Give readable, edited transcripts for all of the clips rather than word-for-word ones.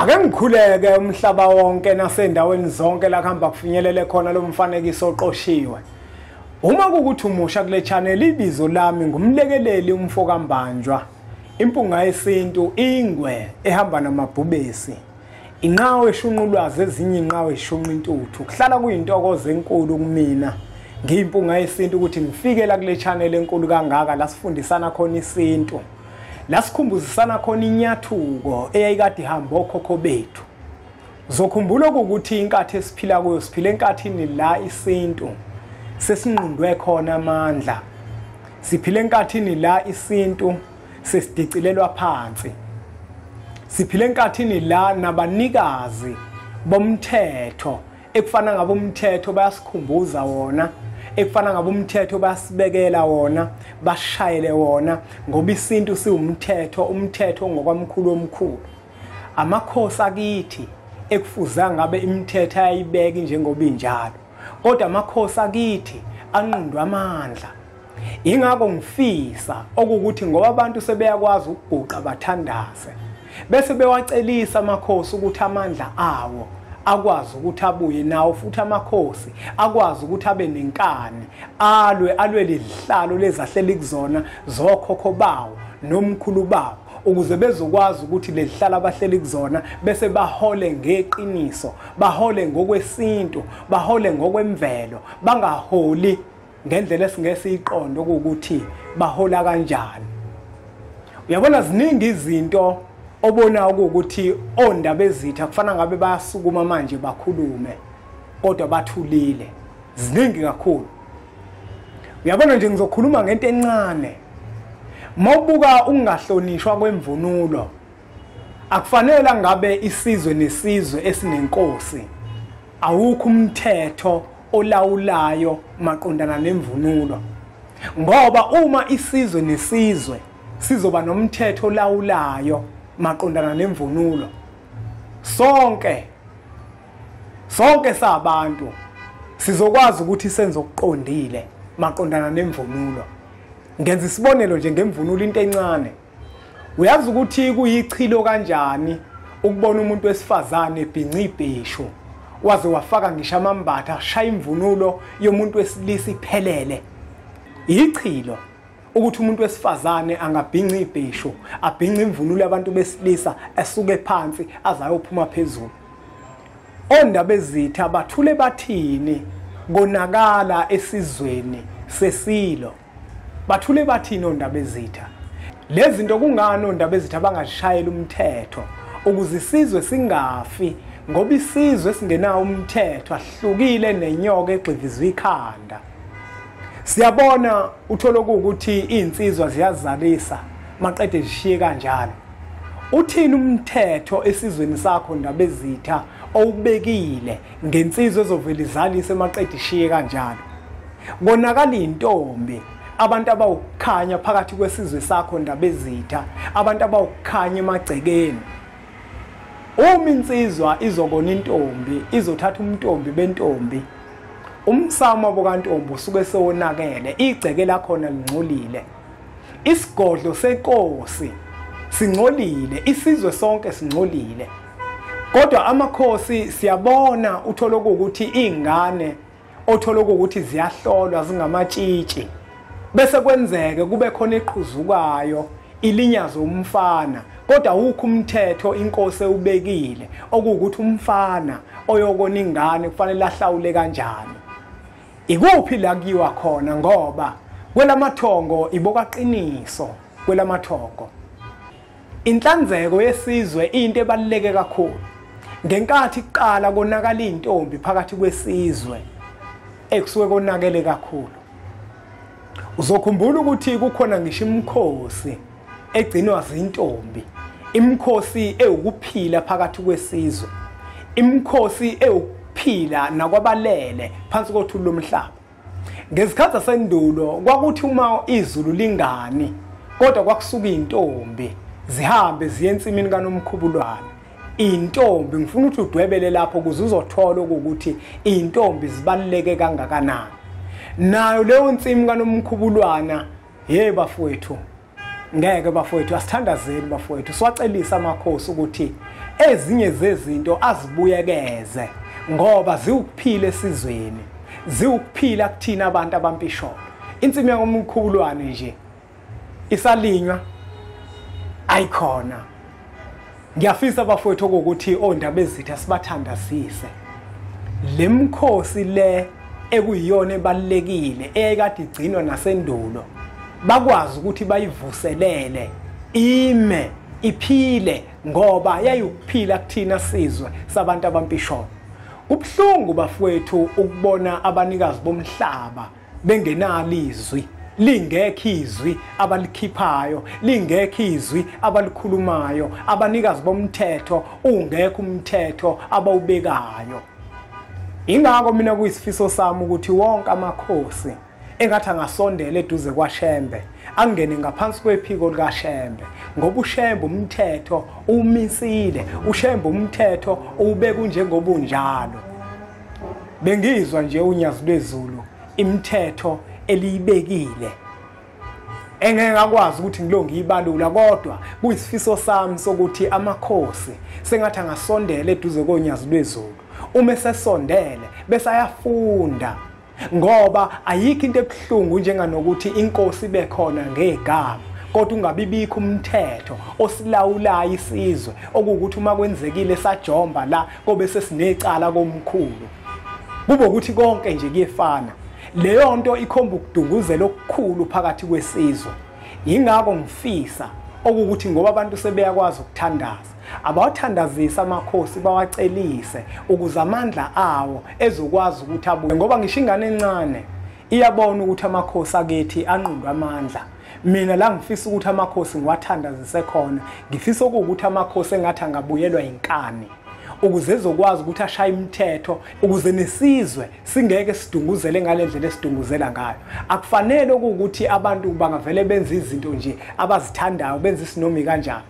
Ake ngikhuleke umhlaba wonke nasendaweni zonke la kuhamba kufinyelele khona lo mfanekiso oqoshiwe. Uma kukuthi umusha kule channel, ibizo lami ngumlekeleli umfokaMbanjwa, impunga yesintu, ingwe ehamba namabhubesi, inqawe eshunqulwazi ezinye inqawe eshunqa intuthu. Kuhlala kuyintokozo enkulu kumina ngiyimpunga yesintu ukuthi ngifike la kule channel enkulu kangaka la sifundisana khona isintu, la sikhumbuzisana khona inyathuko eyayikade ihamba okhokho bethu. Zokhumbula ukuthi inkathi esiphila kuyo, siphila enkathini la isintu sesinqundwe khona amandla. Siphila enkathini la isintu sesidicilelwa phansi. Siphila enkathini la nabanikazi bomthetho ekufana ngabe umthetho bayasikhumbuza wona, ekufana ngabe umthetho bayasibekela wona, bashayele wona, ngoba isintu siwumthetho, umthetho ngokwamkhulu omkhulu. Amakhosi akithi ekufuza ngabe imithetho ayibeki njengoba injalo, kodwa amakhosi akithi anqundwa amandla. Ingakho ngifisa okukuthi ngoba abantu sebeyakwazi ukuguqa bathandaze, bese bewacelisa amakhosi ukuthi amandla awo akwazi ukuthi abuye nawo, futhi amakhosi akwazi ukuthi abe nenkani, alwe alwele izihlalo lezahleli kuzona zokhokho bawo nomkhulu bawo, ukuze bezokwazi ukuthi lezihlalo abahleli kuzona bese bahole ngeqiniso, bahole ngokwesintu, bahole ngokwemvelo, bangaholi ngendlela esingeke siyiqonde ukuthi bahola kanjani. Uyabona, ziningi izinto obona ukuthi ondaba ezitha kufana ngabe bayasukuma manje bakhulume, kodwa bathulile. Ziningi kakhulu. Uyabona nje, ngizokhuluma ngento encane. Mawubuka ukungahlonishwa kwemvunulo, akufanele ngabe isizwe nesizwe esinenkosi awukho umthetho olawulayo maqondana nemvunulo, ngoba uma isizwe nesizwe sizoba nomthetho olawulayo maqondana nemvunulo, sonke sabantu sizokwazi ukuthi senze okuqondile maqondana nemvunulo. Ngenza isibonelo nje ngemvunulo, into encane. Uyazi ukuthi kuyichilo kanjani ukubona umuntu wesifazane ebhinca ibheshu, waze wafaka ngisho amambatha, ashaya imvunulo yomuntu wesilisa iphelele. Ichilo ukuthi umuntu wesifazane angabhinca ibheshu, abhince imvunulo yabantu besilisa, esuke phansi azayophuma phezulu. Ondaba ezitha bathule bathini konakala esizweni sesilo? Bathule bathini ondaba ezitha? Lezi zinto kungani ondaba ezitha bangashayela umthetho ukuze isizwe singafi? Ngoba isizwe esingenawo umthetho ahlukile nenyoka egxivizwe ikhanda. Siyabona uthola ukuthi izinsizwa ziyazalisa maqede zishiye kanjalo. Uthini umthetho esizweni sakho ndaba ezitha owubekile ngensizwa ezovela izalise maqede ishiye kanjalo? Konakala intombi, abantu abawukhanya phakathi kwesizwe sakho ndaba ezitha, abantu abawukhanya emagcekeni. Uma insizwa izokona intombi, izothatha umntombi bentombi, umsamo wabo kantombi usuke sewonakele, igceke lakhona lingcolile, isigodlo senkosi singcolile, isizwe sonke singcolile. Kodwa amakhosi siyabona uthola ukuthi ingane othola ukuthi ziyahlolwa zingamatshitshi, bese kwenzeke kube khona eqhuzukayo ilinyazo umfana, kodwa awukho umthetho inkosi ewubekile okuwukuthi umfana oyokona ingane kufanele ahlawule kanjani. Ikuphi la kuyiwa khona? Ngoba kwelamathongo ibokaqiniso, kwelamathongo inhlanzeko yesizwe into ebaluleke kakhulu. Ngenkathi kuqala konakala intombi phakathi kwesizwe, ekusuke konakele kakhulu. Uzokhumbula ukuthi kukhona ngisho imikhosi egcinwa zintombi, imikhosi ewukuphila phakathi kwesizwe, imikhosi ewukuphila nakwabalele phansi kothuli lomhlaba. Ngezikhathi zasendulo kwakuthi uma izulu lingani, kodwa kwakusuka intombi zihambe ziye ensimini kaNomkhubulwane. Intombi, ngifuna ukuthi udwebele lapho ukuze uzothola ukuthi intombi zibaluleke kangakanani. Nayo leyo nsimi kaNomkhubulwana, hey bafowethu, Ngeke bafowethu, asithandazeni bafowethu, siwacelisa amakhosi ukuthi ezinye zezinto azibuyekeze ngoba ziwukuphila esizweni, ziwukuphila kuthina abantu abampisholo. Insimi yakomkhulwane nje isalinywa ayikhona. Ngiyafisa bafowethu ukuthi ondaba ezitha sibathandazise. Lemkhosi le ekuyiyona ebalekile eyayikade igcinwa nasendulo, bakwazi ukuthi bayivuselele ime iphile ngoba yayikuphila kuthina sizwe sabantu abampisholo. Kubuhlungu bafowethu ukubona abanikazi bomhlaba bengenalo izwi, lingekho izwi abalikhiphayo, lingekho izwi abalikhulumayo, abanikazi bomthetho ungekho umthetho abawubekayo. Ingakho mina kuyisifiso sami ukuthi wonke amakhosi engathi angasondela eduze kwaShembe, angene ngaphansi kwephiko likaShembe, ngoba uShembe umthetho umisile, uShembe umthetho ubeka njengobunjalo. Bengizwa nje uNyazi lwezulu imithetho eliyibekile engeke ngakwazi ukuthi ngilonge ibalula, kodwa kuyisifiso sami sokuthi amakhosi sengathi angasondela eduze koNyazi lwezulu. Uma esesondele bese ayafunda, ngoba ayikho into ebuhlungu njenganokuthi inkosi bekhona ngegama kodwa ungabibikho umthetho osilawulayo isizwe, okuwukuthi uma kwenzekile sajomba la kobe sesinecala komkhulu, kube ukuthi konke nje kuyefana. Leyo nto ikhomba ukudunguzela okukhulu phakathi kwesizwe. Yingakho ngifisa okuwukuthi ngoba abantu sebeyakwazi ukuthandaza, abawathandazise amakhosi bawacelise ukuze amandla awo ezokwazi ukuthi abuye, ngoba ngisho ingane encane iyabona ukuthi amakhosi akithi anqundwa amandla. Mina la ngifisa ukuthi amakhosi ngiwathandazise khona, ngifisa ukuthi amakhosi engathi angabuyelwa inkani ukuze ezokwazi ukuthi ashaye imithetho, ukuze nesizwe singeke sidunguzele ngalendlela esidunguzela ngayo. Akufanele ukuthi abantu bangavele benze izinto nje abazithandayo, benze isinomi kanjani.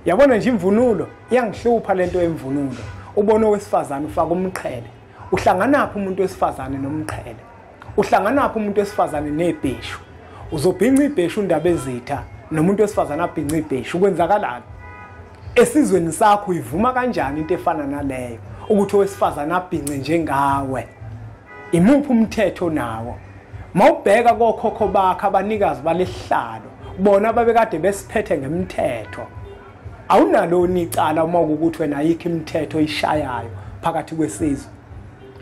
Yabona nje imvunulo iyangihlupha lento yemvunulo. Ubona owesifazane ufaka umqhele, uhlanganaphi umuntu wesifazane nomqhele? Uhlanganaphi umuntu wesifazane nebheshu? Uzobhinca ibheshu undaba ezitha nomuntu wesifazane abhinca ibheshu, kwenzakalani esizweni sakho? Uyivuma kanjani into efana naleyo ukuthi owesifazane abhince njengawe? Imuphi umthetho nawo? Mawubheka kokhokho bakhe abanikazi balesihlalo, bona babekade besiphethe ngemthetho. Awunalona icala uma ukuthi wena ayikho imithetho ishayayo phakathi kwesizwe.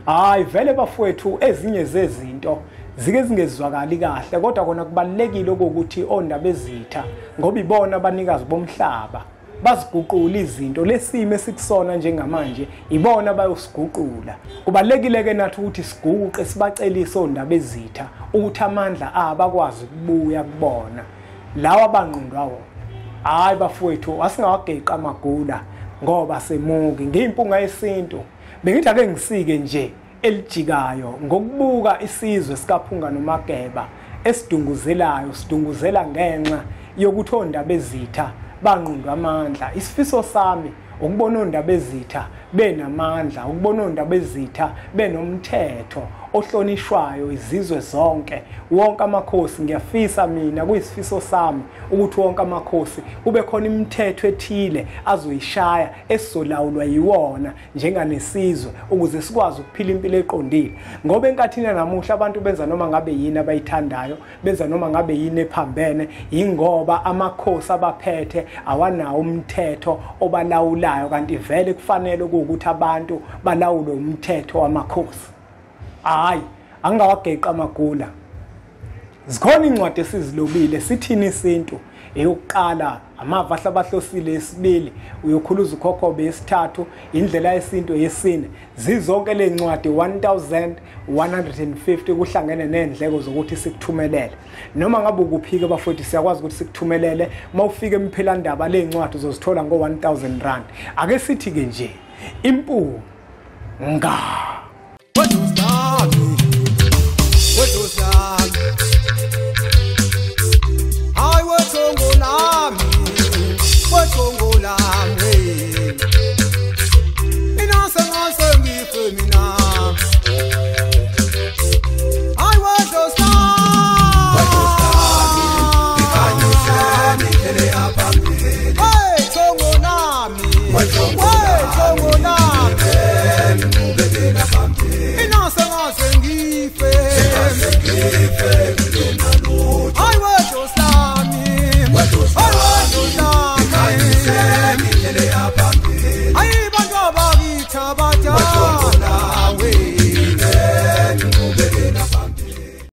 Hayi vele bafowethu, ezinye zezinto zike zingezwakali kahle, kodwa kona kubalekile ukuthi ondaba ezitha ngoba ibona abanikazi bomhlaba baziguqula izinto. Lesimo esikusona njengamanje ibona bayosiguqula. Kubalekile ke nathi ukuthi siguqe sibacelise ondaba ezitha ukuthi amandla abakwazi ukubuya kubona lawa abanqundwa wona. Hayi bafowethu, asingawageqa amagula ngoba semuki ngiyimpunga yesintu. Bengithi ake ngisike nje elijikayo ngokubuka isizwe sikaPhunga noMageba esidunguzelayo, sidunguzela ngenxa yokuthi ondaba ezitha banqundwa amandla. Isifiso sami ukubona ondaba ezitha benamandla, ukubona ondaba ezitha benomthetho ohlonishwayo izizwe zonke, wonke amakhosi. Ngiyafisa mina, kuyisifiso sami ukuthi wonke amakhosi kube khona imithetho ethile azoyishaya esizolawulwa yiwona njenganesizwe, ukuze sikwazi ukuphila impilo eqondile. Ngoba enkathini namuhla abantu benza noma ngabe yini abayithandayo, benza noma ngabe yini ephambene, ingoba amakhosi abaphethe awanawo umthetho obalawulayo, kanti vele kufanele ukuthi abantu balawulwe umthetho wamakhosi. Hayi, angingawageqa amagula. Zikhona incwadi esizilobile sithini isintu. Eyokuqala amava ahlabahlosile, esibili uyokhuluza ukhokhobe, yesithathu indlela yesintu, yesine. Zizonke le ncwadi 1150 kuhlangene nendleko zokuthi sikuthumelele. Noma ngabe ukuphike bafowethu, siyakwazi ukuthi sikuthumelele. Mawufika emphelandaba le ncwadi uzozithola ngo 1000 rand. Ake sithi ke nje impu nga. What was that? What was that?